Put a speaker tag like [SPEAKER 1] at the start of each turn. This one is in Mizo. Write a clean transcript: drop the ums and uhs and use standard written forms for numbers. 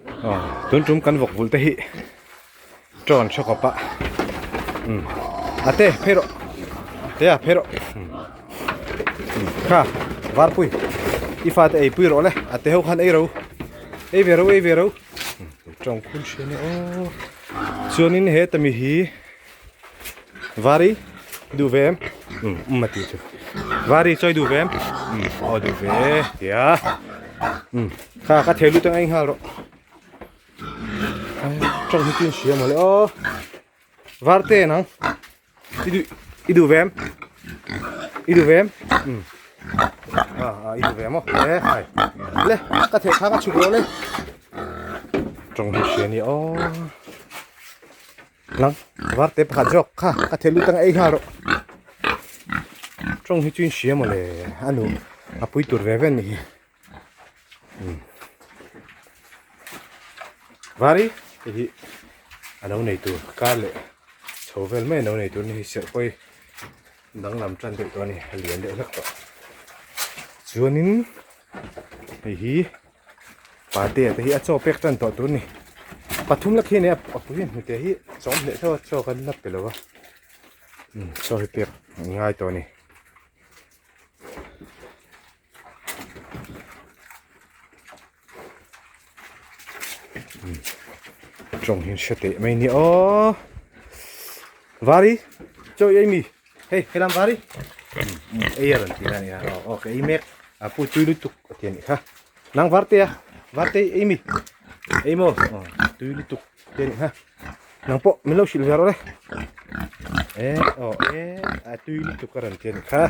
[SPEAKER 1] Aw tun tum kan vawk vulh te hi trawn hre khawp a umm ate phei rawh te a phei rawh umm kha varpui i fate ei pui rawh le ate ho khan ei ro ei ve ro ei ve ro tawng khun hria nia aw chuanin he tami hi vari duh ve em umm umm a tih chu vari chawi duh ve em umm aw duh ve tia umm kha ka thei lut ang a inghal rawh. Tawng hi chu in hria mawle aw var te nang i duh i duh ve em i duh ve em um a a i duh ve maw e hai le ka theh kha ka chhuk rawh le tawng hi hria ni aw nang var te pakhat zawk kha ka theh lut ang ei nghal rawh tawng hi chu in hria mawle a nu a pui tur ve ve a ni hi. Vari hei hi a lo nei tur kar leh chho vel mai a lo nei tur a ni hei serh pawh hi danglam tan deuh tawh a ni a lian deuh hlek tawh chuanin hei hi pate te hi a chaw pek tan tawh tur a ni pathum lak hi a ni a a pui a hnute hi chawm hleh theuh a chaw kan la pe lo a chaw hi pek an ngai tawh a ni. Tawng hi hre teh mai ni aw vari chaw ei mi hei helam vari ei a rawn ti a nia aw aw ka ei mek a pu tui lutuk a ti a nih kha nang var te a var te ei mi ei maw aw tui lutuk a ti a nih kha nang pawh min lo hrilh ve rawh le e aw e a tui lutuk a rawn ti a nih kha.